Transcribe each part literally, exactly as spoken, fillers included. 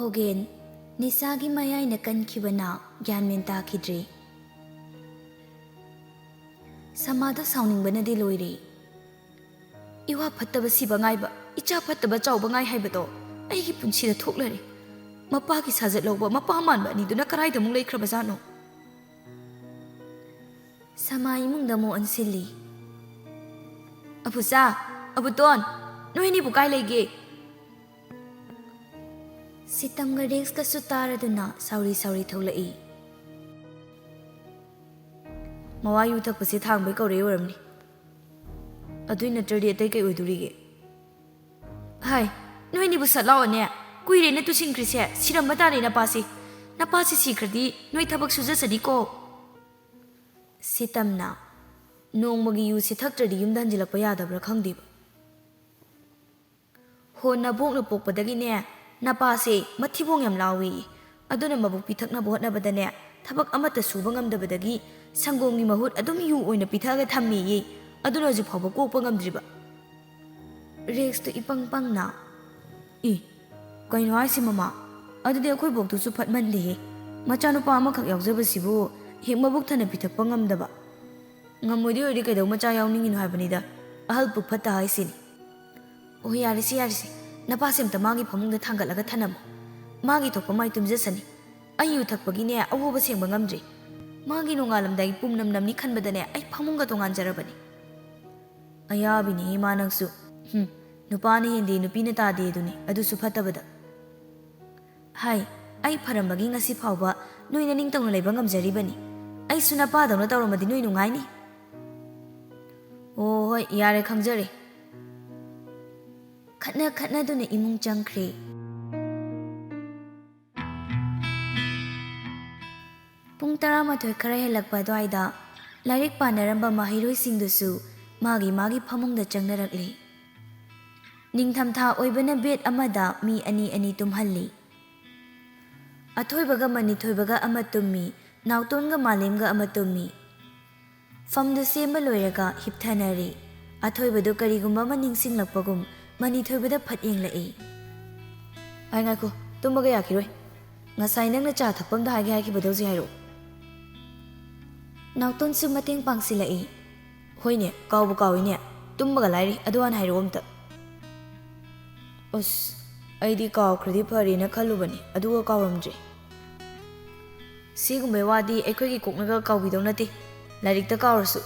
ꯈꯣꯒꯦꯟ ꯅꯤꯁꯥꯒꯤ ꯃꯌꯥꯏꯅ ꯀꯟꯈꯤꯕꯅ ꯒ꯭ꯌꯥꯟ ꯃꯦꯟ ꯇꯥꯈꯤꯗ꯭ꯔꯦ꯫ ꯁꯃꯥꯗꯣ ꯁꯥꯎꯅꯤꯡꯕꯅꯗꯤ ꯂꯣꯏꯔꯦ꯫ ꯏꯋꯥ ꯐꯠꯇꯕ ꯁꯤꯕ ꯉꯥꯏꯕ, ꯏꯆꯥ ꯐꯠꯇꯕ ꯆꯥꯎꯕ ꯉꯥꯏ ꯍꯥꯏꯕꯗꯣ ꯑꯩꯒꯤ ꯄꯨꯟꯁꯤꯗ ꯊꯣꯛꯂꯔꯦ꯫ ꯃꯄꯥꯒꯤ ꯁꯥꯖꯠ ꯂꯧꯕ ꯃꯄꯥ ꯃꯥꯟꯕ ꯑꯅꯤꯗꯨꯅ ꯀꯔꯥꯏꯗ ꯑꯃꯨꯛ ꯂꯩꯈ꯭ꯔꯕꯖꯥꯠꯅꯣ? ꯁꯃꯥ ꯏꯃꯨꯡꯗ ꯑꯃꯨꯛ ꯑꯣꯟꯁꯤꯜꯂꯤ꯫ "ꯑꯕꯨꯆꯥ, ꯑꯕꯨꯇꯣꯟ, ꯅꯣꯏ ꯑꯅꯤꯕꯨ ꯀꯥꯏ ꯂꯩꯒꯦ?" ꯁꯤꯇꯝꯒ ꯔꯦꯛꯁꯀꯁꯨ ꯇꯥꯔꯗꯨꯅ ꯁꯥꯎꯔꯤ ꯁꯥꯎꯔꯤ ꯊꯣꯛꯂꯛꯏ꯫ "ꯃꯋꯥ ꯌꯨ ꯊꯛꯄꯁꯦ ꯊꯥꯡꯕꯩ ꯀꯧꯔꯛꯏ ꯑꯣꯏꯔꯝꯅꯤ꯫ ꯑꯗꯨꯏ ꯅꯠꯇ꯭ꯔꯗꯤ ꯑꯇꯩ ꯀꯩ ꯑꯣꯏꯗꯣꯔꯤꯒꯦ?" "ꯍꯥꯏ, ꯅꯣꯏꯅꯤꯕꯨ ꯁꯠ ꯂꯥꯎꯑꯣꯅꯦ꯫ ꯀꯨꯏꯔꯦꯅꯦ ꯇꯨꯁꯤꯟꯈ꯭ꯔꯤꯁꯦ꯫ ꯁꯤꯔꯝꯕ ꯇꯥꯔꯦ ꯅꯄꯥꯁꯤ꯫ ꯅꯄꯥꯁꯤ ꯁꯤꯈ꯭ꯔꯗꯤ ꯅꯣꯏ ꯊꯕꯛ ꯁꯨꯖꯁꯅꯤꯀꯣ?" ꯁꯤꯇꯝꯅ, "ꯅꯣꯡꯃꯒꯤ ꯌꯨꯁꯤ ꯊꯛꯇ꯭ꯔꯗꯤ ꯌꯨꯝꯗ ꯍꯟꯖꯤꯜꯂꯛꯄ ꯌꯥꯗꯕ꯭ꯔꯥ ꯈꯪꯗꯦꯕ꯫ ꯍꯣ, ꯅꯕꯣꯛꯅ ꯄꯣꯛꯄꯗꯒꯤꯅꯦ, ꯅꯄꯥꯁꯦ ꯃꯊꯤꯕꯣꯡ ꯌꯥꯝ ꯂꯥꯎꯏ꯫ ꯑꯗꯨꯅ ꯃꯕꯨꯛ ꯄꯤꯊꯛꯅꯕ ꯍꯣꯠꯅꯕꯗꯅꯦ, ꯊꯕꯛ ꯑꯃꯠꯇ ꯁꯨꯕ ꯉꯝꯗꯕꯗꯒꯤ ꯁꯪꯒꯣꯝꯒꯤ ꯃꯍꯨꯠ ꯑꯗꯨꯝ ꯌꯨ ꯑꯣꯏꯅ ꯄꯤꯊꯛꯑꯒ ꯊꯝꯃꯦꯌꯦ꯫ ꯑꯗꯨꯅ ꯍꯧꯖꯤꯛ ꯐꯥꯎꯕ ꯀꯣꯛꯄ ꯉꯝꯗ꯭ꯔꯤꯕ꯫" ꯔꯦꯛꯁꯇꯨ ꯏꯄꯪ ꯄꯪꯅ, "ꯏ, ꯀꯩꯅꯣ ꯍꯥꯏꯁꯤ ꯃꯃꯥ? ꯑꯗꯨꯗꯤ ꯑꯩꯈꯣꯏ ꯕꯣꯛꯇꯨꯁꯨ ꯐꯠꯃꯟꯗꯦꯍꯦ꯫ ꯃꯆꯥꯅꯨꯄꯥ ꯑꯃꯈꯛ ꯌꯥꯎꯖꯕꯁꯤꯕꯨ ꯍꯦꯛ ꯃꯕꯨꯛ ꯊꯟꯅ ꯄꯤꯊꯛꯄ ꯉꯝꯗꯕ꯫ ꯉꯝꯃꯣꯏꯗꯣꯏ ꯑꯣꯏꯔꯗꯤ ꯀꯩꯗꯧ ꯃꯆꯥ ꯌꯥꯎꯅꯤꯡꯉꯤꯅꯣ ꯍꯥꯏꯕꯅꯤꯗ꯫ ꯑꯍꯜ ꯄꯨꯛ ꯐꯠꯇ ꯍꯥꯏꯁꯤꯅꯤ꯫" "ꯑꯣ, ꯌꯥꯔꯦꯁꯦ, ꯌꯥꯔꯦꯁꯦ꯫ ꯅꯄꯥꯁꯦ ꯑꯝꯇ ꯃꯥꯒꯤ ꯐꯃꯨꯡꯗ ꯊꯥꯡꯒꯠꯂꯒ ꯊꯅꯝꯃꯣ꯫ ꯃꯥꯒꯤ ꯊꯣꯛꯄ ꯃꯥꯏ ꯇꯨꯝꯖꯁꯅꯤ꯫ ꯑꯩ ꯌꯨ ꯊꯛꯄꯒꯤꯅꯦ ꯑꯋꯣꯕ ꯁꯦꯡꯕ ꯉꯝꯗ꯭ꯔꯤ꯫ ꯃꯥꯒꯤ ꯅꯣꯡꯉꯥꯜꯂꯝꯗꯥꯏꯒꯤ ꯄꯨꯝꯅꯝ ꯅꯝꯅꯤ ꯈꯟꯕꯗꯅꯦ ꯑꯩ ꯐꯃꯨꯡꯒ ꯇꯣꯉꯥꯟꯖꯔꯕꯅꯤ꯫" "ꯑꯌꯥꯕꯤꯅꯦꯍꯦ ꯃꯥ ꯅꯪꯁꯨ꯫ ꯍꯨꯝ, ꯅꯨꯄꯥꯅ ꯍꯦꯟꯗꯦ, ꯅꯨꯄꯤꯅ ꯇꯥꯗꯦ ꯑꯗꯨꯅꯤ, ꯑꯗꯨꯁꯨ ꯐꯠꯇꯕꯗ꯫ ꯍꯥꯏ, ꯑꯩ ꯐꯔꯝꯕꯒꯤ ꯉꯁꯤ ꯐꯥꯎꯕ ꯅꯣꯏꯅ ꯅꯤꯡꯇꯝꯅ ꯂꯩꯕ ꯉꯝꯖꯔꯤꯕꯅꯤ꯫ ꯑꯩꯁꯨ ꯅꯄꯥꯗꯧꯅ ꯇꯧꯔꯝꯃꯗꯤ ꯅꯣꯏ ꯅꯨꯡꯉꯥꯏꯅꯤ꯫" "ꯑꯣ, ꯍꯣꯏ, ꯌꯥꯔꯦ, ꯈꯪꯖꯔꯦ꯫" ꯈꯠꯅ ꯈꯠꯅꯗꯨꯅ ꯏꯃꯨꯡ ꯆꯪꯈ꯭ꯔꯦ꯫ ꯄꯨꯡ ꯇꯔꯥꯃꯥꯊꯣꯏ ꯈꯔ ꯍꯦꯜꯂꯛꯄ ꯑꯗꯨꯋꯥꯏꯗ ꯂꯥꯏꯔꯤꯛ ꯄꯥꯅꯔꯝꯕ ꯃꯍꯩꯔꯣꯏꯁꯤꯡꯗꯨꯁꯨ ꯃꯥꯒꯤ ꯃꯥꯒꯤ ꯐꯃꯨꯡꯗ ꯆꯪꯅꯔꯛꯂꯤ꯫ ꯅꯤꯡꯊꯝꯊꯥ ꯑꯣꯏꯕꯅ ꯕꯦꯗ ꯑꯃꯗ ꯃꯤ ꯑꯅꯤ ꯑꯅꯤ ꯇꯨꯝꯍꯜꯂꯤ꯫ ꯑꯊꯣꯏꯕꯒ ꯃꯅꯤꯊꯣꯏꯕꯒ ꯑꯃ ꯇꯨꯝꯃꯤ, ꯅꯥꯎꯇꯣꯟꯒ ꯃꯥꯂꯦꯝꯒ ꯑꯃ ꯇꯨꯝꯃꯤ꯫ ꯐꯝꯗꯨ ꯁꯦꯝꯕ ꯂꯣꯏꯔꯒ ꯍꯤꯞꯊꯅꯔꯤ꯫ ꯑꯊꯣꯏꯕꯗꯨ ꯀꯔꯤꯒꯨꯝꯕ ꯑꯃ ꯅꯤꯡꯁꯤꯡꯂꯛꯄꯒꯨꯝ ꯃꯅꯤꯊꯣꯏꯕꯗ ꯐꯠ ꯌꯦꯡꯂꯛꯏ꯫ "ꯑꯩ ꯉꯥꯏꯈꯣ, ꯇꯨꯝꯕꯒ ꯌꯥꯈꯤꯔꯣꯏ꯫ ꯉꯁꯥꯏ ꯅꯪꯅ ꯆꯥ ꯊꯛꯐꯝꯗ ꯍꯥꯏꯒꯦ ꯍꯥꯏꯈꯤꯕꯗꯣ ꯍꯧꯖꯤꯛ ꯍꯥꯏꯔꯛꯑꯣ꯫ ꯅꯥꯎꯇꯣꯟꯁꯨ ꯃꯇꯦꯡ ꯄꯥꯡꯁꯤꯜꯂꯛꯏ꯫ ꯍꯣꯏꯅꯦ, ꯀꯥꯎꯕꯨ ꯀꯥꯎꯏꯅꯦ꯫ ꯇꯨꯝꯕꯒ ꯂꯥꯏꯔꯤ, ꯑꯗꯨ ꯍꯥꯟꯅ ꯍꯥꯏꯔꯛꯑꯣ ꯑꯝꯇ꯫ ꯑꯁ, ꯑꯩꯗꯤ ꯀꯥꯎꯈ꯭ꯔꯗꯤ ꯐꯔꯦꯅ ꯈꯜꯂꯨꯕꯅꯤ, ꯑꯗꯨꯒ ꯀꯥꯎꯔꯝꯗ꯭ꯔꯦ꯫ ꯁꯤꯒꯨꯝꯕꯩ ꯋꯥꯗꯤ ꯑꯩꯈꯣꯏꯒꯤ ꯀꯣꯛꯅꯒ ꯀꯥꯎꯕꯤꯗꯧ ꯅꯠꯇꯦ, ꯂꯥꯏꯔꯤꯛꯇ ꯀꯥꯎꯔꯁꯨ꯫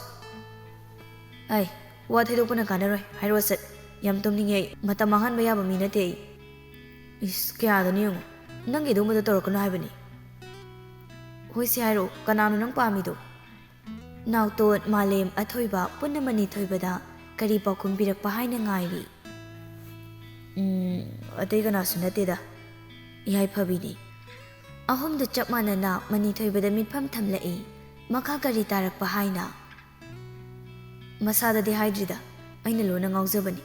ꯑꯩ, ꯋꯥ ꯊꯩꯗꯣꯛꯄꯅ ꯀꯥꯟꯅꯔꯣꯏ, ꯍꯥꯏꯔꯛꯑꯣ ꯁꯠ꯫ ꯌꯥꯝ ꯇꯨꯝꯅꯤꯡꯉꯦ ꯑꯩ, ꯃꯇꯝ ꯃꯥꯡꯍꯟꯕ ꯌꯥꯕ ꯃꯤ ꯅꯠꯇꯦ ꯑꯩ꯫ ꯏꯁ, ꯀꯌꯥꯗꯅꯣ ꯌꯦꯡꯉꯨ, ꯅꯪꯒꯤ ꯑꯗꯨꯒꯨꯝꯕꯗꯣ ꯇꯧꯔꯛꯀꯅꯨ ꯍꯥꯏꯕꯅꯤ꯫ ꯍꯣꯏꯁꯦ ꯍꯥꯏꯔꯛꯑꯣ, ꯀꯅꯥꯅꯣ ꯅꯪ ꯄꯥꯝꯃꯤꯗꯣ? ꯅꯥꯎꯇꯣꯟ, ꯃꯥꯂꯦꯝ, ꯑꯊꯣꯏꯕ ꯄꯨꯟꯅ ꯃꯅꯤ ꯊꯣꯏꯕꯗ ꯀꯔꯤ ꯄꯥꯎꯈꯨꯝ ꯄꯤꯔꯛꯄ ꯍꯥꯏꯅ ꯉꯥꯏꯔꯤ꯫ ꯎꯝ, ꯑꯇꯩ ꯀꯅꯥꯁꯨ ꯅꯠꯇꯦꯗ, ꯌꯥꯏꯐꯕꯤꯅꯤ꯫ ꯑꯍꯨꯝꯗꯨ ꯆꯞ ꯃꯥꯟꯅꯅ ꯃꯅꯤ ꯊꯣꯏꯕꯗ ꯃꯤꯠꯐꯝ ꯊꯝꯂꯛꯏ꯫ ꯃꯈꯥ ꯀꯔꯤ ꯇꯥꯔꯛꯄ ꯍꯥꯏꯅ? ꯃꯁꯥꯗꯗꯤ ꯍꯥꯏꯗ꯭ꯔꯤꯗ, ꯑꯩꯅ ꯂꯣꯏꯅ ꯉꯥꯎꯖꯕꯅꯤ꯫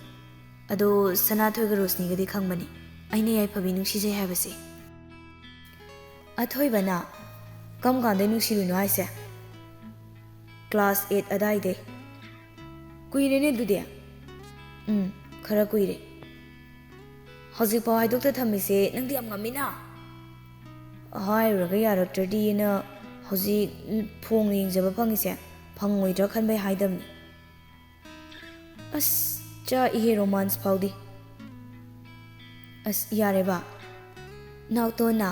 ꯑꯗꯣ ꯁꯅꯥꯊꯣꯏꯒ ꯔꯣꯁꯅꯤꯒꯗꯤ ꯈꯪꯕꯅꯤ ꯑꯩꯅ ꯌꯥꯏꯐꯕꯤ ꯅꯨꯡꯁꯤꯖꯩ ꯍꯥꯏꯕꯁꯦ꯫ ꯑꯊꯣꯏꯕꯅ, "ꯀꯔꯝ ꯀꯥꯟꯗꯩ ꯅꯨꯡꯁꯤꯔꯨꯏꯅꯣ ꯍꯥꯏꯁꯦ?" "Class eight ꯑꯗꯥꯏꯗꯩ꯫" "ꯀꯨꯏꯔꯦꯅꯦ ꯑꯗꯨꯗꯤ?" "ꯎꯝ, ꯈꯔ ꯀꯨꯏꯔꯦ꯫" "ꯍꯧꯖꯤꯛꯐꯥꯎ ꯍꯥꯏꯗꯣꯛꯇ ꯊꯝꯃꯤꯁꯦ ꯅꯪꯗꯤ ꯌꯥꯝ ꯉꯝꯃꯤꯅ꯫" "ꯍꯥꯏꯔꯨꯔꯒ ꯌꯥꯔꯛꯇ꯭ꯔꯗꯤꯅ ꯍꯧꯖꯤꯛ ꯐꯣꯡꯅ ꯌꯦꯡꯖꯕ ꯐꯪꯉꯤꯁꯦ, ꯐꯪꯉꯣꯏꯗ꯭ꯔꯥ ꯈꯟꯕꯩ ꯍꯥꯏꯗꯕꯅꯤ꯫" "ꯑꯁ, ꯆꯥꯛꯏꯍꯦ romance ꯐꯥꯎꯗꯤ꯫" "ꯑꯁ, ꯌꯥꯔꯦꯕ꯫" ꯅꯥꯎꯇꯣꯟꯅ,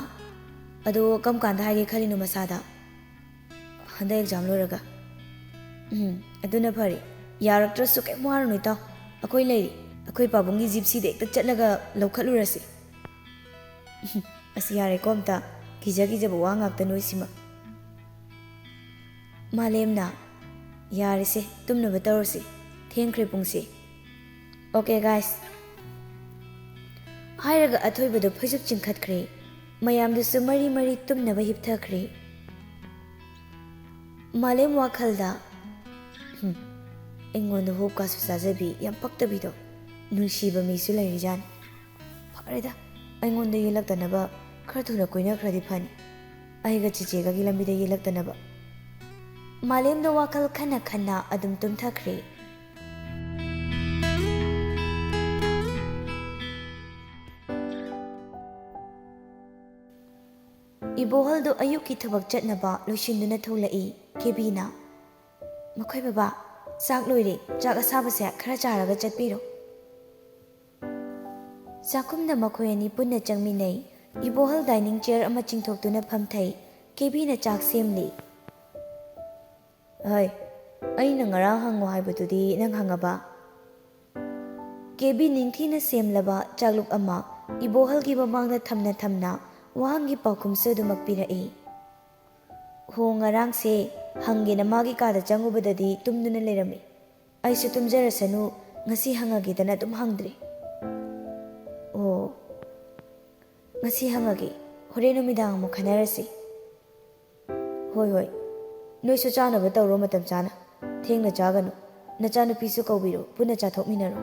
"ꯑꯗꯣ ꯀꯔꯝ ꯀꯥꯟꯗ ꯍꯥꯏꯒꯦ ꯈꯜꯂꯤꯅꯣ ꯃꯁꯥꯗ?" "ꯍꯟꯗꯛ exam ꯂꯣꯏꯔꯒ꯫" "ꯎꯝ, ꯑꯗꯨꯅ ꯐꯔꯦ꯫ ꯌꯥꯔꯛꯇ꯭ꯔꯁꯨ ꯀꯩꯝ ꯋꯥꯔꯨꯅꯨ ꯏꯇꯥꯎ꯫ ꯑꯩꯈꯣꯏ ꯂꯩꯔꯤ꯫ ꯑꯩꯈꯣꯏ ꯄꯥꯕꯨꯡꯒꯤ ꯖꯤꯞꯁꯤꯗ ꯍꯦꯛꯇ ꯆꯠꯂꯒ ꯂꯧꯈꯠꯂꯨꯔꯁꯤ꯫" "ꯑꯁ, ꯌꯥꯔꯦꯀꯣ ꯑꯝꯇ꯫ ꯀꯤꯖ ꯀꯤꯖꯕ ꯋꯥ ꯉꯥꯛꯇ ꯅꯣꯏꯁꯤꯃ꯫" ꯃꯥꯂꯦꯝꯅ, "ꯌꯥꯔꯦꯁꯦ, ꯇꯨꯝꯅꯕ ꯇꯧꯔꯁꯤ꯫ ꯊꯦꯡꯈ꯭ꯔꯦ ꯄꯨꯡꯁꯦ꯫ Okay, guys꯫" ꯍꯥꯏꯔꯒ ꯑꯊꯣꯏꯕꯗꯣ ꯐꯩꯖꯨꯞ ꯆꯤꯡꯈꯠꯈ꯭ꯔꯦ꯫ ꯃꯌꯥꯝꯗꯨꯁꯨ ꯃꯔꯤ ꯃꯔꯤ ꯇꯨꯝꯅꯕ ꯍꯤꯞꯊꯈ꯭ꯔꯦ꯫ ꯃꯥꯂꯦꯝ ꯋꯥꯈꯜꯗ, "ꯍꯨꯝ, ꯑꯩꯉꯣꯟꯗ ꯍꯣꯞꯀꯥꯁꯨ ꯆꯥꯖꯕꯤ, ꯌꯥꯝ ꯄꯛꯇꯕꯤꯗꯣ꯫ ꯅꯨꯡꯁꯤꯕ ꯃꯤꯁꯨ ꯂꯩꯔꯤꯖꯥꯠꯅꯤ꯫ ꯐꯔꯦꯗ, ꯑꯩꯉꯣꯟꯗ ꯌꯦꯜꯂꯛꯇꯅꯕ ꯈꯔ ꯊꯨꯅ ꯀꯣꯏꯅꯈ꯭ꯔꯗꯤ ꯐꯅꯤ꯫ ꯑꯩꯒ ꯆꯤꯆꯦꯒꯒꯤ ꯂꯝꯕꯤꯗ ꯌꯦꯜꯂꯛꯇꯅꯕ꯫" ꯃꯥꯂꯦꯝꯗꯣ ꯋꯥꯈꯜ ꯈꯟꯅ ꯈꯟꯅ ꯑꯗꯨꯝ ꯇꯨꯝꯊꯈ꯭ꯔꯦ꯫ ꯏꯕꯣꯍꯜꯗꯨ ꯑꯌꯨꯛꯀꯤ ꯊꯕꯛ ꯆꯠꯅꯕ ꯂꯣꯏꯁꯤꯟꯗꯨꯅ ꯊꯣꯛꯂꯛꯏ꯫ ꯀꯦꯕꯤꯅ, "ꯃꯈꯣꯏ ꯕꯕꯥ, ꯆꯥꯛ ꯂꯣꯏꯔꯦ, ꯆꯥꯛ ꯑꯁꯥꯕꯁꯦ ꯈꯔ ꯆꯥꯔꯒ ꯆꯠꯄꯤꯔꯣ"꯫ ꯆꯥꯛꯈꯨꯝꯗ ꯃꯈꯣꯏ ꯑꯅꯤ ꯄꯨꯟꯅ ꯆꯪꯃꯤꯟꯅꯩ꯫ ꯏꯕꯣꯍꯜ dining chair ꯑꯃ ꯆꯤꯡꯊꯣꯛꯇꯨꯅ ꯐꯝꯊꯩ꯫ ꯀꯦꯕꯤꯅ ꯆꯥꯛ ꯁꯦꯝꯂꯤ꯫ "ꯍꯣꯏ, ꯑꯩꯅ ꯉꯔꯥꯡ ꯍꯪꯉꯣ ꯍꯥꯏꯕꯗꯨꯗꯤ ꯅꯪ ꯍꯪꯉꯕ?" ꯀꯦꯕꯤ ꯅꯤꯡꯊꯤꯅ ꯁꯦꯝꯂꯕ ꯆꯥꯛꯂꯨꯛ ꯑꯃ ꯏꯕꯣꯍꯜꯒꯤ ꯃꯃꯥꯡꯗ ꯊꯝꯅ ꯊꯝꯅ ꯋꯥꯍꯪꯒꯤ ꯄꯥꯎꯈꯨꯝꯁꯨ ꯑꯗꯨꯃꯛ ꯄꯤꯔꯛꯏ꯫ "ꯍꯣ, ꯉꯔꯥꯡꯁꯦ ꯍꯪꯒꯦꯅ ꯃꯥꯒꯤ ꯀꯥꯗ ꯆꯪꯉꯨꯕꯗꯗꯤ ꯇꯨꯝꯗꯨꯅ ꯂꯩꯔꯝꯃꯤ꯫ ꯑꯩꯁꯨ ꯇꯨꯝꯖꯔꯁꯅꯨ, ꯉꯁꯤ ꯍꯪꯉꯒꯦꯗꯅ ꯑꯗꯨꯝ ꯍꯪꯗ꯭ꯔꯦ"꯫ "ꯑꯣ, ꯉꯁꯤ ꯍꯪꯉꯒꯦ, ꯍꯣꯔꯦꯟ ꯅꯨꯃꯤꯗꯥꯡ ꯑꯃꯨꯛ ꯈꯟꯅꯔꯁꯤ"꯫ "ꯍꯣꯏ, ꯍꯣꯏ, ꯅꯣꯏꯁꯨ ꯆꯥꯅꯕ ꯇꯧꯔꯣ ꯃꯇꯝ ꯆꯥꯅ꯫ ꯊꯦꯡꯅ ꯆꯥꯒꯅꯨ꯫ ꯅꯆꯥꯅꯨꯄꯤꯁꯨ ꯀꯧꯕꯤꯔꯣ, ꯄꯨꯟꯅ ꯆꯥꯊꯣꯛꯃꯤꯟꯅꯔꯣ"꯫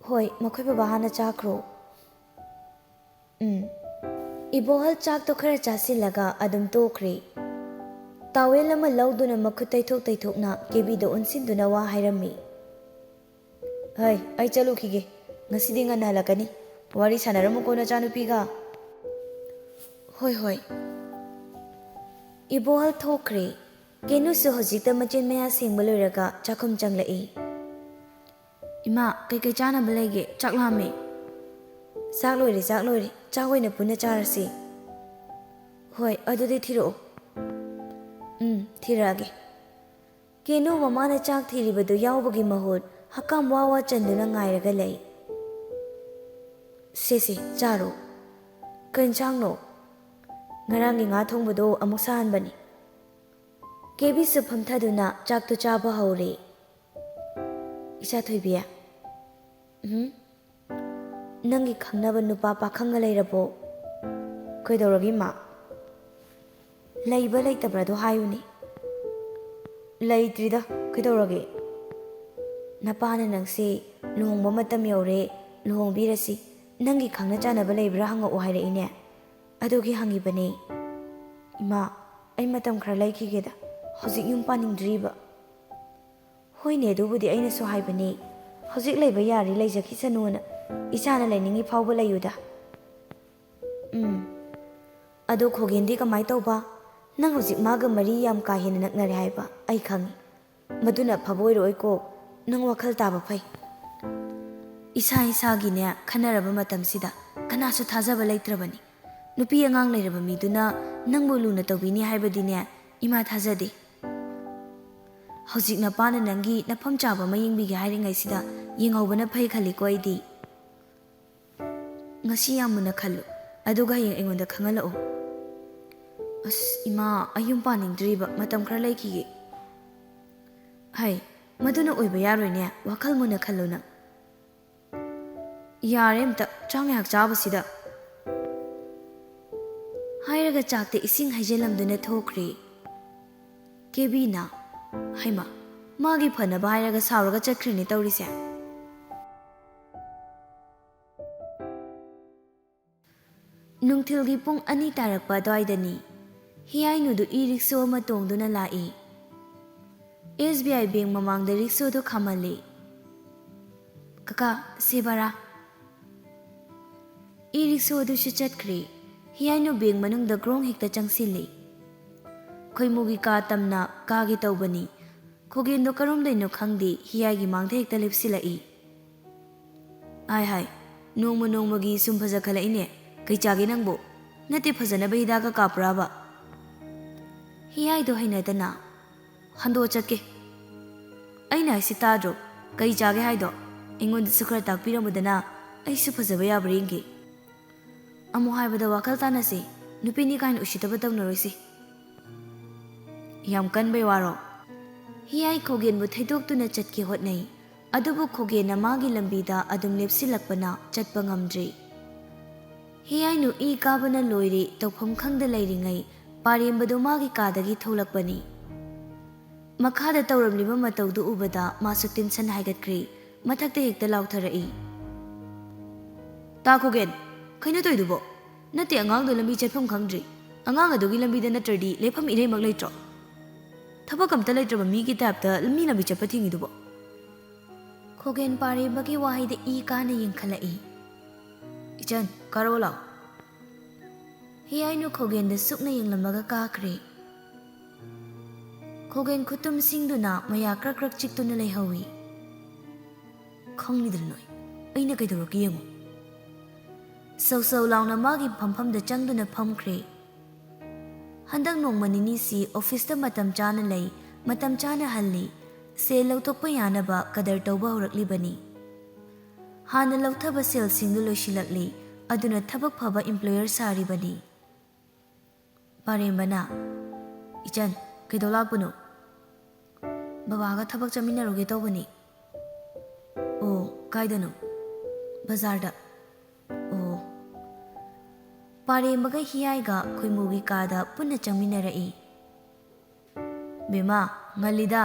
"ꯍꯣꯏ, ꯃꯈꯣꯏ ꯕꯕꯥ ꯍꯥꯟꯅ ꯆꯥꯈ꯭ꯔꯣ"꯫ ꯎꯝ꯫ ꯏꯕꯣꯍꯜ ꯆꯥꯛꯇꯣ ꯈꯔ ꯆꯥꯁꯤꯜꯂꯒ ꯑꯗꯨꯝ ꯇꯣꯛꯈ꯭ꯔꯦ꯫ ꯇꯥꯋꯦꯜ ꯑꯃ ꯂꯧꯗꯨꯅ ꯃꯈꯨꯠ ꯇꯩꯊꯣꯛ ꯇꯩꯊꯣꯛꯅ ꯀꯦꯕꯤꯗ ꯑꯣꯟꯁꯤꯟꯗꯨꯅ ꯋꯥ ꯍꯥꯏꯔꯝꯃꯤ꯫ "ꯍꯩ, ꯑꯩ ꯆꯠꯂꯨꯈꯤꯒꯦ꯫ ꯉꯁꯤꯗꯤ ꯉꯟꯅ ꯍꯜꯂꯛꯀꯅꯤ꯫ ꯋꯥꯔꯤ ꯁꯥꯟꯅꯔꯝꯃꯨꯀꯣ ꯅꯆꯥꯅꯨꯄꯤꯒ"꯫ "ꯍꯣꯏ, ꯍꯣꯏ"꯫ ꯏꯕꯣꯍꯜ ꯊꯣꯛꯈ꯭ꯔꯦ꯫ ꯀꯦꯅꯨꯁꯨ ꯍꯧꯖꯤꯛꯇ ꯃꯆꯤꯟ ꯃꯌꯥ ꯁꯦꯡꯕ ꯂꯣꯏꯔꯒ ꯆꯥꯛꯈꯨꯝ ꯆꯪꯂꯛꯏ꯫ "ꯏꯃꯥ, ꯀꯩꯀꯩ ꯆꯥꯅꯕ ꯂꯩꯒꯦ? ꯆꯥꯛ ꯂꯥꯝꯃꯦ"꯫ "ꯆꯥꯛ ꯂꯣꯏꯔꯦ, ꯆꯥꯛ ꯂꯣꯏꯔꯦ꯫ ꯆꯥꯛ ꯑꯣꯏꯅ ꯄꯨꯟꯅ ꯆꯥꯔꯁꯤ"꯫ "ꯍꯣꯏ, ꯑꯗꯨꯗꯤ ꯊꯤꯔꯛꯑꯣ"꯫ "ꯎꯝ, ꯊꯤꯔꯛꯑꯒꯦ"꯫ ꯀꯦꯅꯨ ꯃꯃꯥꯅ ꯆꯥꯛ ꯊꯤꯔꯤꯕꯗꯨ ꯌꯥꯎꯕꯒꯤ ꯃꯍꯨꯠ ꯍꯛꯀꯥꯝ ꯋꯥ ꯋꯥ ꯆꯟꯗꯨꯅ ꯉꯥꯏꯔꯒ ꯂꯩ꯫ "ꯁꯦ, ꯁꯦ, ꯆꯥꯔꯣ"꯫ "ꯀꯩ ꯏꯟꯁꯥꯡꯅꯣ?" "ꯉꯔꯥꯡꯒꯤ ꯉꯥ ꯊꯣꯡꯕꯗꯣ ꯑꯃꯨꯛ ꯁꯥꯍꯟꯕꯅꯤ"꯫ ꯀꯦꯕꯤꯁꯨ ꯐꯝꯊꯗꯨꯅ ꯆꯥꯛꯇꯨ ꯆꯥꯕ ꯍꯧꯔꯦ꯫ "ꯏꯆꯥ ꯊꯣꯏꯕꯤ"꯫ "ꯎꯝ?" "ꯅꯪꯒꯤ ꯈꯪꯅꯕ ꯅꯨꯄꯥ ꯄꯥꯈꯪꯒ ꯂꯩꯔꯕꯣ?" "ꯀꯩꯗꯧꯔꯒꯦ, ꯏꯃꯥ?" "ꯂꯩꯕ ꯂꯩꯇꯕ꯭ꯔꯥꯗꯣ ꯍꯥꯏꯌꯨꯅꯦ"꯫ "ꯂꯩꯇ꯭ꯔꯤꯗ, ꯀꯩꯗꯧꯔꯒꯦ?" "ꯅꯄꯥꯅ ꯅꯪꯁꯦ ꯂꯨꯍꯣꯡꯕ ꯃꯇꯝ ꯌꯧꯔꯦ, ꯂꯨꯍꯣꯡꯕꯤꯔꯁꯤ, ꯅꯪꯒꯤ ꯈꯪꯅ ꯆꯥꯟꯅꯕ ꯂꯩꯕ꯭ꯔꯥ ꯍꯪꯉꯛꯑꯣ ꯍꯥꯏꯔꯛꯏꯅꯦ, ꯑꯗꯨꯒꯤ ꯍꯪꯉꯤꯕꯅꯦ"꯫ "ꯏꯃꯥ, ꯑꯩ ꯃꯇꯝ ꯈꯔ ꯂꯩꯈꯤꯒꯦꯗ, ꯍꯧꯖꯤꯛ ꯌꯨꯝ ꯄꯥꯅꯤꯡꯗ꯭ꯔꯤꯕ"꯫ "ꯍꯣꯏꯅꯦ, ꯑꯗꯨꯕꯨꯗꯤ ꯑꯩꯅꯁꯨ ꯍꯥꯏꯕꯅꯦ, ꯍꯧꯖꯤꯛ ꯂꯩꯕ ꯌꯥꯔꯤ ꯂꯩꯖꯈꯤꯁꯅꯨꯅ, ꯏꯆꯥꯅ ꯂꯩꯅꯤꯡꯉꯤ ꯐꯥꯎꯕ ꯂꯩꯌꯨꯗ"꯫ ꯎꯝ꯫ ꯑꯗꯣ ꯈꯣꯒꯦꯟꯗꯤ ꯀꯃꯥꯏ ꯇꯧꯕ? ꯅꯪ ꯍꯧꯖꯤꯛ ꯃꯥꯒ ꯃꯔꯤ ꯌꯥꯝ ꯀꯥ ꯍꯦꯟꯅ ꯅꯛꯅꯔꯦ ꯍꯥꯏꯕ ꯑꯩ ꯈꯪꯉꯤ꯫ ꯃꯗꯨꯅ ꯐꯕ ꯑꯣꯏꯔꯛꯑꯣꯏꯀꯣ꯫ ꯅꯪ ꯋꯥꯈꯜ ꯇꯥꯕ ꯐꯩ꯫ ꯏꯁꯥ ꯏꯁꯥꯒꯤꯅꯦ ꯈꯟꯅꯔꯕ ꯃꯇꯝꯁꯤꯗ ꯀꯅꯥꯁꯨ ꯊꯥꯖꯕ ꯂꯩꯇ꯭ꯔꯕꯅꯤ꯫ ꯅꯨꯄꯤ ꯑꯉꯥꯡ ꯂꯩꯔꯕ ꯃꯤꯗꯨꯅ ꯅꯪꯕꯨ ꯂꯨꯅ ꯇꯧꯕꯤꯅꯤ ꯍꯥꯏꯕꯗꯤꯅꯦ ꯏꯃꯥ ꯊꯥꯖꯗꯦ꯫ ꯍꯧꯖꯤꯛ ꯅꯄꯥꯅ ꯅꯪꯒꯤ ꯅꯐꯝ ꯆꯥꯕ ꯑꯃ ꯌꯦꯡꯕꯤꯒꯦ ꯍꯥꯏꯔꯤꯉꯩꯁꯤꯗ ꯌꯦꯡꯍꯧꯕꯅ ꯐꯩ ꯈꯜꯂꯤꯀꯣ ꯑꯩꯗꯤ꯫ ꯉꯁꯤ ꯌꯥꯝ ꯃꯨꯟꯅ ꯈꯜꯂꯨ, ꯑꯗꯨꯒ ꯍꯌꯦꯡ ꯑꯩꯉꯣꯟꯗ ꯈꯪꯍꯜꯂꯛꯎ꯫ ꯑꯁ ꯏꯃꯥ, ꯑꯩ ꯌꯨꯝ ꯄꯥꯅꯤꯡꯗ꯭ꯔꯤꯕ, ꯃꯇꯝ ꯈꯔ ꯂꯩꯈꯤꯒꯦ꯫ ꯍꯩ, ꯃꯗꯨꯅ ꯑꯣꯏꯕ ꯌꯥꯔꯣꯏꯅꯦ, ꯋꯥꯈꯜ ꯃꯨꯟꯅ ꯈꯜꯂꯨ ꯅꯪ꯫ ꯌꯥꯔꯦ ꯑꯝꯇ, ꯆꯥꯛ ꯉꯥꯏꯍꯥꯛ ꯆꯥꯕꯁꯤꯗ꯫ ꯍꯥꯏꯔꯒ ꯆꯥꯛꯇ ꯏꯁꯤꯡ ꯍꯩꯖꯤꯜꯂꯝꯗꯨꯅ ꯊꯣꯛꯈ꯭ꯔꯦ꯫ ꯀꯦꯕꯤꯅ, ꯍꯩꯃꯥ, ꯃꯥꯒꯤ ꯐꯅꯕ ꯍꯥꯏꯔꯒ ꯁꯥꯎꯔꯒ ꯆꯠꯈ꯭ꯔꯦꯅꯦ ꯇꯧꯔꯤꯁꯦ꯫ ꯅꯨꯡꯊꯤꯜꯒꯤ ꯄꯨꯡ ꯑꯅꯤ ꯇꯥꯔꯛꯄ ꯑꯗꯨꯋꯥꯏꯗꯅꯤ꯫ ꯍꯤꯌꯥꯏꯅꯨꯗꯨ ꯏ ꯔꯤꯛꯁꯣ ꯑꯃ ꯇꯣꯡꯗꯨꯅ ꯂꯥꯛꯏ꯫ ꯑꯦꯁ ꯕꯤ ꯑꯥꯏ ꯕꯦꯡ ꯃꯃꯥꯡꯗ ꯔꯤꯛꯁꯣꯗꯨ ꯈꯥꯝꯍꯜꯂꯤ꯫ "ꯀꯀꯥ, ꯁꯦ ꯕꯔꯥ꯫" ꯏ ꯔꯤꯛꯁꯣ ꯑꯗꯨꯁꯨ ꯆꯠꯈ꯭ꯔꯦ꯫ ꯍꯤꯌꯥꯏꯅꯨ ꯕꯦꯡ ꯃꯅꯨꯡꯗ ꯒ꯭ꯔꯣꯡ ꯍꯦꯛꯇ ꯆꯪꯁꯤꯜꯂꯤ꯫ ꯈꯣꯏꯃꯨꯒꯤ ꯀꯥ ꯇꯝꯅ ꯀꯥꯒꯦ ꯇꯧꯕꯅꯤ꯫ ꯈꯣꯒꯦꯟꯗꯣ ꯀꯔꯣꯝꯗꯩꯅꯣ ꯈꯪꯗꯦ, ꯍꯤꯌꯥꯏꯒꯤ ꯃꯥꯡꯗ ꯍꯦꯛꯇ ꯂꯦꯞꯁꯤꯜꯂꯛꯏ꯫ "ꯍꯥꯏ ꯍꯥꯏ, ꯅꯣꯡꯃ ꯅꯣꯡꯃꯒꯤ ꯁꯨꯝ ꯐꯖꯈꯠꯂꯛꯏꯅꯦ꯫ ꯀꯩ ꯆꯥꯒꯦ ꯅꯪꯕꯨ? ꯅꯠꯇꯦ, ꯐꯖꯅꯕ ꯍꯤꯗꯥꯛꯀ ꯀꯥꯞꯄ꯭ꯔꯥꯕ?" ꯍꯤꯌꯥꯏꯗꯣ ꯍꯩꯅꯗꯅ, "ꯍꯟꯗꯣꯛꯑ ꯆꯠꯀꯦ꯫ ꯑꯩꯅ ꯍꯥꯏꯁꯤ ꯇꯥꯗ꯭ꯔꯣ? ꯀꯩ ꯆꯥꯒꯦ ꯍꯥꯏꯗꯣ? ꯑꯩꯉꯣꯟꯗꯁꯨ ꯈꯔ ꯇꯥꯛꯄꯤꯔꯝꯃꯨꯗꯅ, ꯑꯩꯁꯨ ꯐꯖꯕ ꯌꯥꯕ꯭ꯔꯥ ꯌꯦꯡꯒꯦ꯫" "ꯑꯃꯨꯛ ꯍꯥꯏꯕꯗ ꯋꯥꯈꯜ ꯇꯥꯅꯁꯤ, ꯅꯨꯄꯤꯅꯤ ꯀꯥꯏꯅ ꯎꯁꯤꯠꯇꯕ ꯇꯧꯅꯔꯣꯏꯁꯤ꯫" "ꯌꯥꯝ ꯀꯟꯕꯩ ꯋꯥꯔꯣ?" ꯍꯤꯌꯥꯏ ꯈꯣꯒꯦꯟꯕꯨ ꯊꯩꯗꯣꯛꯇꯨꯅ ꯆꯠꯀꯦ ꯍꯣꯠꯅꯩ, ꯑꯗꯨꯕꯨ ꯈꯣꯒꯦꯟꯅ ꯃꯥꯒꯤ ꯂꯝꯕꯤꯗ ꯑꯗꯨꯝ ꯂꯦꯞꯁꯤꯜꯂꯛꯄꯅ ꯆꯠꯄ ꯉꯝꯗ꯭ꯔꯤ꯫ ꯍꯤꯌꯥꯏꯅꯨ ꯏ ꯀꯥꯕꯅ ꯂꯣꯏꯔꯦ, ꯇꯧꯐꯝ ꯈꯪꯗ ꯂꯩꯔꯤꯉꯩ ꯄꯥꯔꯦꯝꯕꯗꯨ ꯃꯥꯒꯤ ꯀꯥꯗꯒꯤ ꯊꯣꯛꯂꯛꯄꯅꯤ꯫ ꯃꯈꯥꯗ ꯇꯧꯔꯝꯂꯤꯕ ꯃꯇꯧꯗꯨ ꯎꯕꯗ ꯃꯥꯁꯨ ꯇꯦꯟꯁꯟ ꯍꯥꯏꯒꯠꯈ꯭ꯔꯦ, ꯃꯊꯛꯇ ꯍꯦꯛꯇ ꯂꯥꯎꯊꯔꯛꯏ꯫ "ꯇꯥ ꯈꯣꯒꯦꯟ, ꯀꯩꯅꯣ ꯇꯧꯏꯗꯨꯕꯣ? ꯅꯠꯇꯦ, ꯑꯉꯥꯡꯗꯣ ꯂꯝꯕꯤ ꯆꯠꯐꯝ ꯈꯪꯗ꯭ꯔꯤ꯫ ꯑꯉꯥꯡ ꯑꯗꯨꯒꯤ ꯂꯝꯕꯤꯗ ꯅꯠꯇ꯭ꯔꯗꯤ ꯂꯦꯞꯐꯝ ꯏꯔꯩꯃꯛ ꯂꯩꯇ꯭ꯔꯣ? ꯊꯕꯛ ꯑꯝꯇ ꯂꯩꯇ꯭ꯔꯕ ꯃꯤꯒꯤ ꯇꯥꯏꯞꯇ ꯃꯤ ꯂꯝꯕꯤ ꯆꯠꯄ ꯊꯤꯡꯉꯤꯗꯨꯕꯣ?" ꯈꯣꯒꯦꯟ ꯄꯥꯔꯦꯝꯕꯒꯤ ꯋꯥꯍꯩꯗ ꯏ ꯀꯥꯅ ꯌꯦꯡꯈꯠꯂꯛꯏ꯫ "ꯏꯆꯟ, ꯀꯥꯔꯛꯑꯣ ꯂꯥꯎ꯫" ꯍꯤꯌꯥꯏꯅꯨ ꯈꯣꯒꯦꯟꯗ ꯁꯨꯛꯅ ꯌꯦꯡꯂꯝꯃꯒ ꯀꯥꯈ꯭ꯔꯦ꯫ ꯈꯣꯒꯦꯟ ꯈꯨꯠꯇꯨꯝꯁꯤꯡꯗꯨꯅ ꯃꯌꯥ ꯀ꯭ꯔꯛ ꯀ꯭ꯔꯛ ꯆꯤꯛꯇꯨꯅ ꯂꯩꯍꯧꯏ꯫ "ꯈꯪꯂꯤꯗꯅ ꯅꯣꯏ, ꯑꯩꯅ ꯀꯩꯗꯧꯔꯛꯀꯦ ꯌꯦꯡꯉꯨ꯫" ꯁꯧ ꯁꯧ ꯂꯥꯎꯅ ꯃꯥꯒꯤ ꯐꯝꯐꯝꯗ ꯆꯪꯗꯨꯅ ꯐꯝꯈ꯭ꯔꯦ꯫ ꯍꯟꯗꯛ ꯅꯣꯡꯃ ꯅꯤꯅꯤꯁꯤ ꯑꯣꯐꯤꯁꯇ ꯃꯇꯝ ꯆꯥꯅ ꯂꯩ, ꯃꯇꯝ ꯆꯥꯅ ꯍꯜꯂꯤ, ꯁꯦꯜ ꯂꯧꯊꯣꯛꯄ ꯌꯥꯅꯕ ꯀꯗꯔ ꯇꯧꯕ ꯍꯧꯔꯛꯂꯤꯕꯅꯤ꯫ ꯍꯥꯟꯅ ꯂꯧꯊꯕ ꯁꯦꯜꯁꯤꯡꯗꯨ ꯂꯣꯏꯁꯤꯜꯂꯛꯂꯤ, ꯑꯗꯨꯅ ꯊꯕꯛ ꯐꯕ employer ꯁꯥꯔꯤꯕꯅꯤ꯫ ꯄꯥꯔꯦꯝꯕꯅ, "ꯏꯆꯟ, ꯀꯩꯗꯧ ꯂꯥꯛꯄꯅꯣ?" "ꯕꯕꯥꯒ ꯊꯕꯛ ꯆꯠꯃꯤꯟꯅꯔꯨꯒꯦ ꯇꯧꯕꯅꯤ꯫" "ꯑꯣ, ꯀꯥꯏꯗꯅꯣ?" "ꯕꯖꯥꯔꯗ꯫" "ꯑꯣ꯫" ꯄꯥꯔꯦꯝꯕꯒ ꯍꯤꯌꯥꯏꯒ ꯈꯣꯏꯃꯨꯒꯤ ꯀꯥꯗ ꯄꯨꯟꯅ ꯆꯪꯃꯤꯟꯅꯔꯛꯏ꯫ "ꯕꯦꯝꯃ, ꯉꯜꯂꯤꯗ꯫"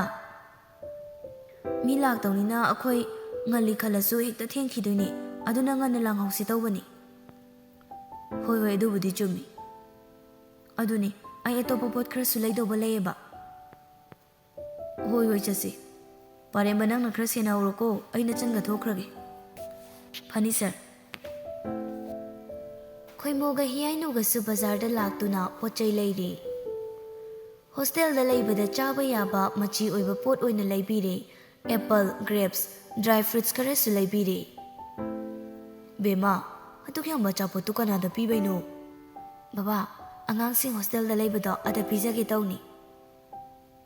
"ꯃꯤ ꯂꯥꯛꯇꯧꯅꯤꯅ ꯑꯩꯈꯣꯏ ꯉꯜꯂꯤ ꯈꯜꯂꯁꯨ ꯍꯦꯛꯇ ꯊꯦꯡꯈꯤꯗꯣꯏꯅꯤ, ꯑꯗꯨꯅ ꯉꯟꯅ ꯂꯥꯡꯍꯧꯁꯤ ꯇꯧꯕꯅꯤ꯫" "ꯍꯣꯏ, ꯍꯣꯏ, ꯑꯗꯨꯕꯨꯗꯤ ꯆꯨꯝꯃꯤ꯫ ꯑꯗꯨꯅꯤ, ꯑꯩ ꯑꯇꯣꯞꯄ ꯄꯣꯠ ꯈꯔꯁꯨ ꯂꯩꯗꯧꯕ ꯂꯩꯌꯦꯕ꯫" "ꯍꯣꯏ, ꯍꯣꯏ, ꯆꯠꯁꯤ꯫ ꯄꯥꯔꯦꯝꯕ, ꯅꯪꯅ ꯈꯔ ꯁꯦꯟꯅꯍꯧꯔꯣꯀꯣ, ꯑꯩꯅ ꯆꯪꯒ ꯊꯣꯛꯈ꯭ꯔꯒꯦ꯫" "ꯐꯅꯤ, ꯁꯥꯔ꯫" ꯈꯣꯏꯃꯨꯒ ꯍꯤꯌꯥꯏꯅꯨꯒꯁꯨ ꯕꯖꯥꯔꯗ ꯂꯥꯛꯇꯨꯅ ꯄꯣꯠ ꯆꯩ ꯂꯩꯔꯤ꯫ ꯍꯣꯁꯇꯦꯜꯗ ꯂꯩꯕꯗ ꯆꯥꯕ ꯌꯥꯕ ꯃꯆꯤ ꯑꯣꯏꯕ ꯄꯣꯠ ꯑꯣꯏꯅ ꯂꯩꯕꯤꯔꯦ꯫ Apple, grapes, dry fruits ꯈꯔꯁꯨ ꯂꯩꯕꯤꯔꯦ꯫ "ꯕꯦꯝꯃ, ꯑꯗꯨꯛ ꯌꯥꯝꯕ ꯑꯆꯥꯄꯣꯠꯇꯨ ꯀꯅꯥꯗ ꯄꯤꯕꯩꯅꯣ?" "ꯕꯕꯥ, ꯑꯉꯥꯡꯁꯤꯡ ꯍꯣꯁꯇꯦꯜꯗ ꯂꯩꯕꯗꯣ ꯑꯗ ꯄꯤꯖꯒꯦ ꯇꯧꯅꯤ꯫"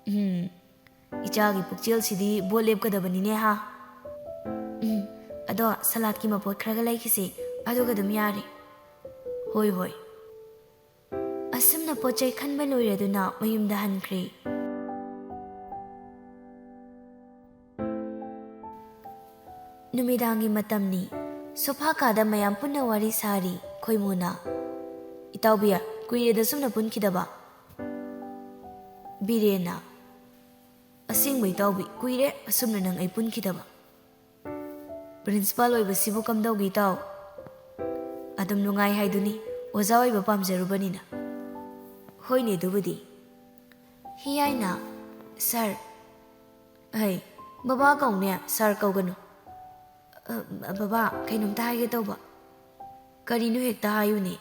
"ꯎꯝ, ꯏꯆꯥꯒꯤ ꯄꯨꯛꯆꯦꯜꯁꯤꯗꯤ ꯚꯣꯠ ꯂꯦꯞꯀꯗꯕꯅꯤꯅꯦ ꯍꯥ꯫ ꯎꯝ, ꯑꯗꯣ ꯁꯂꯥꯗꯀꯤ ꯃꯄꯣꯠ ꯈꯔꯒ ꯂꯩꯈꯤꯁꯦ, ꯑꯗꯨꯒ ꯑꯗꯨꯝ ꯌꯥꯔꯦ꯫" "ꯍꯣꯏ, ꯍꯣꯏ꯫" ꯑꯁꯨꯝꯅ ꯄꯣꯠ ꯆꯩ ꯈꯟꯕ ꯂꯣꯏꯔꯗꯨꯅ ꯃꯌꯨꯝꯗ ꯍꯟꯈ꯭ꯔꯦ꯫ ꯅꯨꯃꯤꯗꯥꯡꯒꯤ ꯃꯇꯝꯅꯤ꯫ ꯁꯣꯐꯥ ꯀꯥꯗ ꯃꯌꯥꯝ ꯄꯨꯟꯅ ꯋꯥꯔꯤ ꯁꯥꯔꯤ꯫ ꯈꯣꯏꯃꯨꯅ, "ꯏꯇꯥꯎꯕꯤ, ꯀꯨꯏꯔꯦꯗ ꯁꯨꯝꯅ ꯄꯨꯟꯈꯤꯗꯕ꯫" ꯕꯤꯔꯦꯟꯅ, "ꯑꯁꯦꯡꯕ ꯏꯇꯥꯎꯕꯤ, ꯀꯨꯏꯔꯦ ꯑꯁꯨꯝꯅ ꯅꯪ ꯑꯩ ꯄꯨꯟꯈꯤꯗꯕ꯫" "ꯄ꯭ꯔꯤꯟꯁꯤꯄꯥꯜ ꯑꯣꯏꯕꯁꯤꯕꯨ ꯀꯝꯗꯧꯒꯦ ꯏꯇꯥꯎ?" "ꯑꯗꯨꯝ ꯅꯨꯡꯉꯥꯏ ꯍꯥꯏꯗꯨꯅꯤ, ꯑꯣꯖꯥ ꯑꯣꯏꯕ ꯄꯥꯝꯖꯔꯨꯕꯅꯤꯅ꯫" "ꯍꯣꯏꯅꯦ, ꯑꯗꯨꯕꯨꯗꯤ꯫" ꯍꯤꯌꯥꯏꯅ, "ꯁꯥꯔ꯫" "ꯍꯩ, ꯕꯕꯥ ꯀꯧꯅꯦ, ꯁꯥꯔ ꯀꯧꯒꯅꯨ꯫" "ꯑ, ꯕꯕꯥ, ꯀꯩꯅꯣꯝꯇ ꯍꯥꯏꯒꯦ ꯇꯧꯕ꯫" "ꯀꯔꯤꯅꯣ ꯍꯦꯛꯇ ꯍꯥꯏꯌꯨꯅꯦ꯫"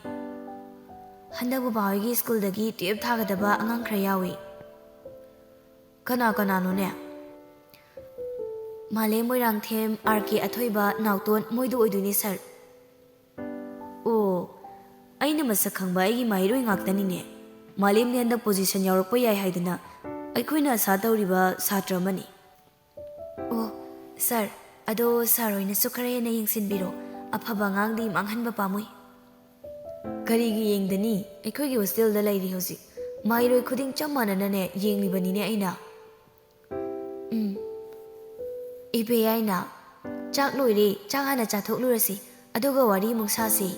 ꯍꯟꯗꯛ ꯕꯕꯥ ꯍꯣꯏꯒꯤ ꯁ꯭ꯀꯨꯜꯗꯒꯤ ꯇꯨꯌꯦꯜꯞ ꯊꯥꯒꯗꯕ ꯑꯉꯥꯡ ꯈꯔ ꯌꯥꯎꯏ꯫ ꯀꯅꯥ ꯀꯅꯥꯅꯣꯅꯦ? ꯃꯥꯂꯦꯝ ꯃꯣꯏꯔꯥꯡꯊꯦꯝ, ꯑꯥꯔ ꯀꯦ ꯑꯊꯣꯏꯕ, ꯅꯥꯎꯇꯣꯟ, ꯃꯣꯏꯗꯣ ꯑꯣꯏꯗꯣꯏꯅꯦ ꯁꯥꯔ꯫ ꯑꯣ, ꯑꯩꯅ ꯃꯁꯛ ꯈꯪꯕ ꯑꯩꯒꯤ ꯃꯍꯩꯔꯣꯏ ꯉꯥꯛꯇꯅꯤꯅꯦ꯫ ꯃꯥꯂꯦꯝꯗꯤ ꯍꯟꯗꯛ ꯄꯣꯖꯤꯁꯟ ꯌꯥꯎꯔꯛꯄ ꯌꯥꯏ ꯍꯥꯏꯗꯅ ꯑꯩꯈꯣꯏꯅ ꯑꯁꯥ ꯇꯧꯔꯤꯕ ꯁꯥꯇ꯭ꯔ ꯑꯃꯅꯤ꯫ ꯑꯣ, ꯁꯥꯔ, ꯑꯗꯣ ꯁꯥꯔ ꯍꯣꯏꯅꯁꯨ ꯈꯔ ꯍꯦꯟꯅ ꯌꯦꯡꯁꯤꯟꯕꯤꯔꯣ꯫ ꯑꯐꯕ ꯑꯉꯥꯡꯗꯤ ꯃꯥꯡꯍꯟꯕ ꯄꯥꯝꯃꯨꯏ꯫ ꯀꯔꯤꯒꯤ ꯌꯦꯡꯗꯅꯤ? ꯑꯩꯈꯣꯏꯒꯤ ꯍꯣꯁꯇꯦꯜꯗ ꯂꯩꯔꯤ ꯍꯧꯖꯤꯛ꯫ ꯃꯍꯩꯔꯣꯏ ꯈꯨꯗꯤꯡ ꯆꯞ ꯃꯥꯟꯅꯅꯅꯦ ꯌꯦꯡꯂꯤꯕꯅꯤꯅꯦ ꯑꯩꯅ꯫ ꯎꯝ꯫ ꯏꯕꯦ ꯌꯥꯏꯅ, ꯆꯥꯛ ꯂꯣꯏꯔꯦ, ꯆꯥꯛ ꯍꯥꯟꯅ ꯆꯥꯊꯣꯛꯂꯨꯔꯁꯤ, ꯑꯗꯨꯒ ꯋꯥꯔꯤ ꯑꯃꯨꯛ ꯁꯥꯁꯤ꯫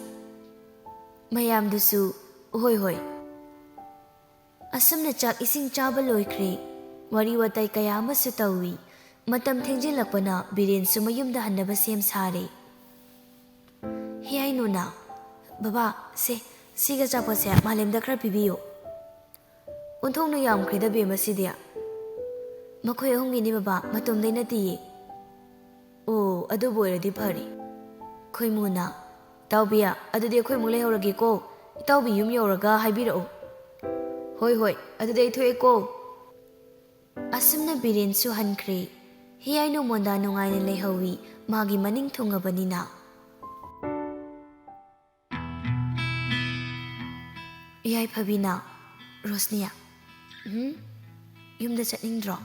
ꯃꯌꯥꯝꯗꯨꯁꯨ, "ꯍꯣꯏ, ꯍꯣꯏ"꯫ ꯑꯁꯨꯝꯅ ꯆꯥꯛ ꯏꯁꯤꯡ ꯆꯥꯕ ꯂꯣꯏꯈ꯭ꯔꯦ꯫ ꯋꯥꯔꯤ ꯋꯥꯇꯥꯏ ꯀꯌꯥ ꯑꯃꯁꯨ ꯇꯧꯏ꯫ ꯃꯇꯝ ꯊꯦꯡꯖꯤꯜꯂꯛꯄꯅ ꯕꯤꯔꯦꯟꯁꯨ ꯃꯌꯨꯝꯗ ꯍꯟꯅꯕ ꯁꯦꯝ ꯁꯥꯔꯦ꯫ ꯍꯦ ꯍꯥꯏꯅꯨꯅ, "ꯕꯕꯥ, ꯁꯦ, ꯁꯤꯒ ꯑꯆꯥꯄꯣꯠꯁꯦ ꯃꯥꯂꯦꯝꯗ ꯈꯔ ꯄꯤꯕꯤꯌꯨ"꯫ "ꯑꯣꯟꯊꯣꯛꯅ ꯌꯥꯝꯈ꯭ꯔꯦꯗ ꯕꯦꯝꯃ ꯁꯤꯗꯤ"꯫ "ꯃꯈꯣꯏ ꯑꯍꯨꯝꯒꯤꯅꯤ ꯕꯕꯥ, ꯃꯇꯣꯝꯗꯩ ꯅꯠꯇꯤꯌꯦ"꯫ "ꯑꯣ, ꯑꯗꯨꯕꯨ ꯑꯣꯏꯔꯗꯤ ꯐꯔꯦ"꯫ ꯈꯣꯏꯃꯨꯅ, "ꯏꯇꯥꯎꯕꯤ, ꯑꯗꯨꯗꯤ ꯑꯩꯈꯣꯏ ꯑꯃꯨꯛ ꯂꯩꯍꯧꯔꯒꯦꯀꯣ꯫ ꯏꯇꯥꯎꯕꯤ ꯌꯨꯝ ꯌꯧꯔꯒ ꯍꯥꯏꯕꯤꯔꯛꯎ"꯫ "ꯍꯣꯏ, ꯍꯣꯏ, ꯑꯗꯨꯗꯤ ꯑꯩ ꯊꯣꯛꯑꯦꯀꯣ"꯫ ꯑꯁꯨꯝꯅ ꯕꯤꯔꯦꯟꯁꯨ ꯍꯟꯈ꯭ꯔꯦ꯫ ꯍꯤꯌꯥꯏꯅꯨ ꯃꯣꯟꯗꯥ ꯅꯨꯡꯉꯥꯏꯅ ꯂꯩꯍꯧꯏ, ꯃꯥꯒꯤ ꯃꯅꯤꯡ ꯊꯨꯡꯉꯕꯅꯤꯅ꯫ ꯌꯥꯏꯐꯕꯤꯅ, "ꯔꯣꯁꯅꯤꯌꯥ, ꯎꯝ? ꯌꯨꯝꯗ ꯆꯠꯅꯤꯡꯗ꯭ꯔꯣ?"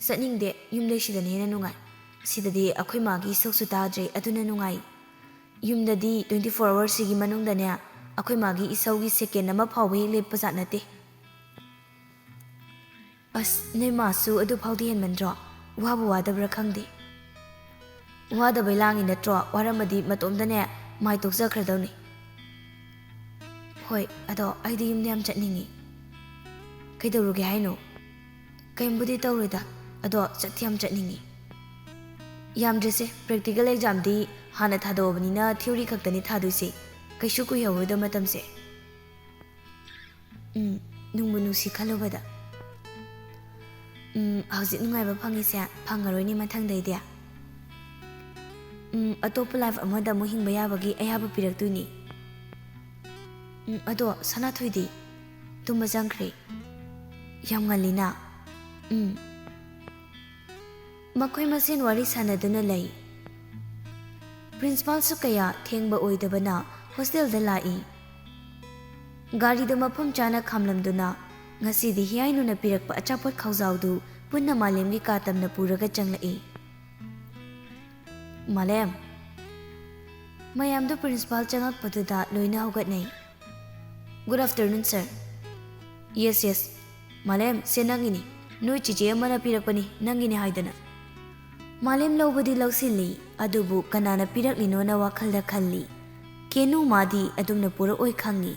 "ꯆꯠꯅꯤꯡꯗꯦ, ꯌꯨꯝꯗꯩ ꯁꯤꯗꯅ ꯍꯦꯟꯅ ꯅꯨꯡꯉꯥꯏ꯫ ꯁꯤꯗꯗꯤ ꯑꯩꯈꯣꯏ ꯃꯥꯒꯤ ꯏꯁꯧꯁꯨ ꯇꯥꯗ꯭ꯔꯦ, ꯑꯗꯨꯅ ꯅꯨꯡꯉꯥꯏ꯫ ꯌꯨꯝꯗꯗꯤ twenty four hoursꯁꯤꯒꯤ ꯃꯅꯨꯡꯗꯅꯦ, ꯑꯩꯈꯣꯏ ꯃꯥꯒꯤ ꯏꯁꯧꯒꯤ second ꯑꯃ ꯐꯥꯎꯕ ꯍꯦꯛ ꯂꯦꯞꯄꯖꯥꯠ ꯅꯠꯇꯦ"꯫ "ꯑꯁ, ꯅꯣꯏ ꯃꯥꯁꯨ ꯑꯗꯨ ꯐꯥꯎꯗꯤ ꯍꯦꯟꯃꯟꯗ꯭ꯔꯣ? ꯋꯥꯕꯨ ꯋꯥꯗꯕ꯭ꯔꯥ ꯈꯪꯗꯦ"꯫ "ꯋꯥꯗꯕꯩ ꯂꯥꯡꯉꯤ ꯅꯠꯇ꯭ꯔꯣ? ꯋꯥꯔꯝꯃꯗꯤ ꯃꯇꯣꯝꯇꯅꯦ ꯃꯥꯏ ꯇꯣꯛꯆꯈ꯭ꯔꯗꯧꯅꯤ"꯫ "ꯍꯣꯏ, ꯑꯗꯣ ꯑꯩꯗꯤ ꯌꯨꯝꯗ ꯌꯥꯝ ꯆꯠꯅꯤꯡꯉꯤ"꯫ "ꯀꯩꯗꯧꯔꯨꯒꯦ ꯍꯥꯏꯅꯣ?" "ꯀꯩꯝꯕꯨꯗꯤ ꯇꯧꯔꯣꯏꯗ, ꯑꯗꯣ ꯆꯠꯇꯤ ꯌꯥꯝ ꯆꯠꯅꯤꯡꯉꯤ"꯫ "ꯌꯥꯝꯗ꯭ꯔꯦꯁꯦ, practical examꯗꯤ ꯍꯥꯟꯅ ꯊꯥꯗꯣꯛꯑꯕꯅꯤꯅ theory ꯈꯛꯇꯅꯤ ꯊꯥꯗꯣꯏꯁꯦ꯫ ꯀꯩꯁꯨ ꯀꯨꯏꯍꯧꯔꯣꯏꯗ ꯃꯇꯝꯁꯦ"꯫ ꯎꯝ, ꯅꯨꯡꯕꯨ ꯅꯨꯡꯁꯤ ꯈꯜꯂꯨꯕꯗ꯫ ꯎꯝ, ꯍꯧꯖꯤꯛ ꯅꯨꯡꯉꯥꯏꯕ ꯐꯪꯉꯤꯁꯦ ꯐꯪꯉꯔꯣꯏꯅꯦ ꯃꯊꯪꯗꯩꯗꯤ꯫ ꯎꯝ, ꯑꯇꯣꯞꯄ life ꯑꯃꯗ ꯑꯃꯨꯛ ꯍꯤꯡꯕ ꯌꯥꯕꯒꯤ ꯑꯌꯥꯕ ꯄꯤꯔꯛꯇꯣꯏꯅꯤ꯫ ꯎꯝ, ꯑꯗꯣ ꯁꯅꯥꯊꯣꯏꯗꯤ? ꯇꯨꯝꯕ ꯆꯪꯈ꯭ꯔꯦ꯫ ꯌꯥꯝ ꯉꯜꯂꯤꯅ꯫ ꯎꯝ꯫ ꯃꯈꯣꯏ ꯃꯁꯦꯟ ꯋꯥꯔꯤ ꯁꯥꯟꯅꯗꯨꯅ ꯂꯩ꯫ ꯄ꯭ꯔꯤꯟꯁꯤꯄꯥꯜꯁꯨ ꯀꯌꯥ ꯊꯦꯡꯕ ꯑꯣꯏꯗꯕꯅ ꯍꯣꯁꯇꯦꯜꯗ ꯂꯥꯛꯏ꯫ ꯒꯥꯔꯤꯗ ꯃꯐꯝ ꯆꯥꯅ ꯈꯥꯝꯂꯝꯗꯨꯅ ꯉꯁꯤꯗꯤ ꯍꯤꯌꯥꯏꯅꯨꯅ ꯄꯤꯔꯛꯄ ꯑꯆꯥꯄꯣꯠ ꯈꯥꯎꯖꯥꯎꯗꯨ ꯄꯨꯟꯅ ꯃꯥꯂꯦꯝꯒꯤ ꯀꯥ ꯇꯝꯅ ꯄꯨꯔꯒ ꯆꯪꯂꯛꯏ꯫ ꯃꯥꯂꯦꯝ꯫ ꯃꯌꯥꯝꯗꯨ ꯄ꯭ꯔꯤꯟꯁꯤꯄꯥꯜ ꯆꯪꯉꯛꯄꯗꯨꯗ ꯂꯣꯏꯅ ꯍꯧꯒꯠꯅꯩ꯫ "Good afternoon, sir." "Yes, yes." "ꯃꯥꯂꯦꯝ, ꯁꯦ ꯅꯪꯒꯤꯅꯤ꯫ ꯅꯣꯏ ꯆꯤꯆꯦ ꯑꯃꯅ ꯄꯤꯔꯛꯄꯅꯤ, ꯅꯪꯒꯤꯅꯤ ꯍꯥꯏꯗꯅ꯫" ꯃꯥꯂꯦꯝ ꯂꯧꯕꯗꯤ ꯂꯧꯁꯤꯜꯂꯤ, ꯑꯗꯨꯕꯨ ꯀꯅꯥꯅ ꯄꯤꯔꯛꯂꯤꯅꯣꯅ ꯋꯥꯈꯜꯗ ꯈꯜꯂꯤ꯫ ꯀꯦꯅꯨ ꯃꯥꯗꯤ ꯑꯗꯨꯝꯅ ꯄꯨꯔꯛꯑꯣꯏ ꯈꯪꯉꯤ꯫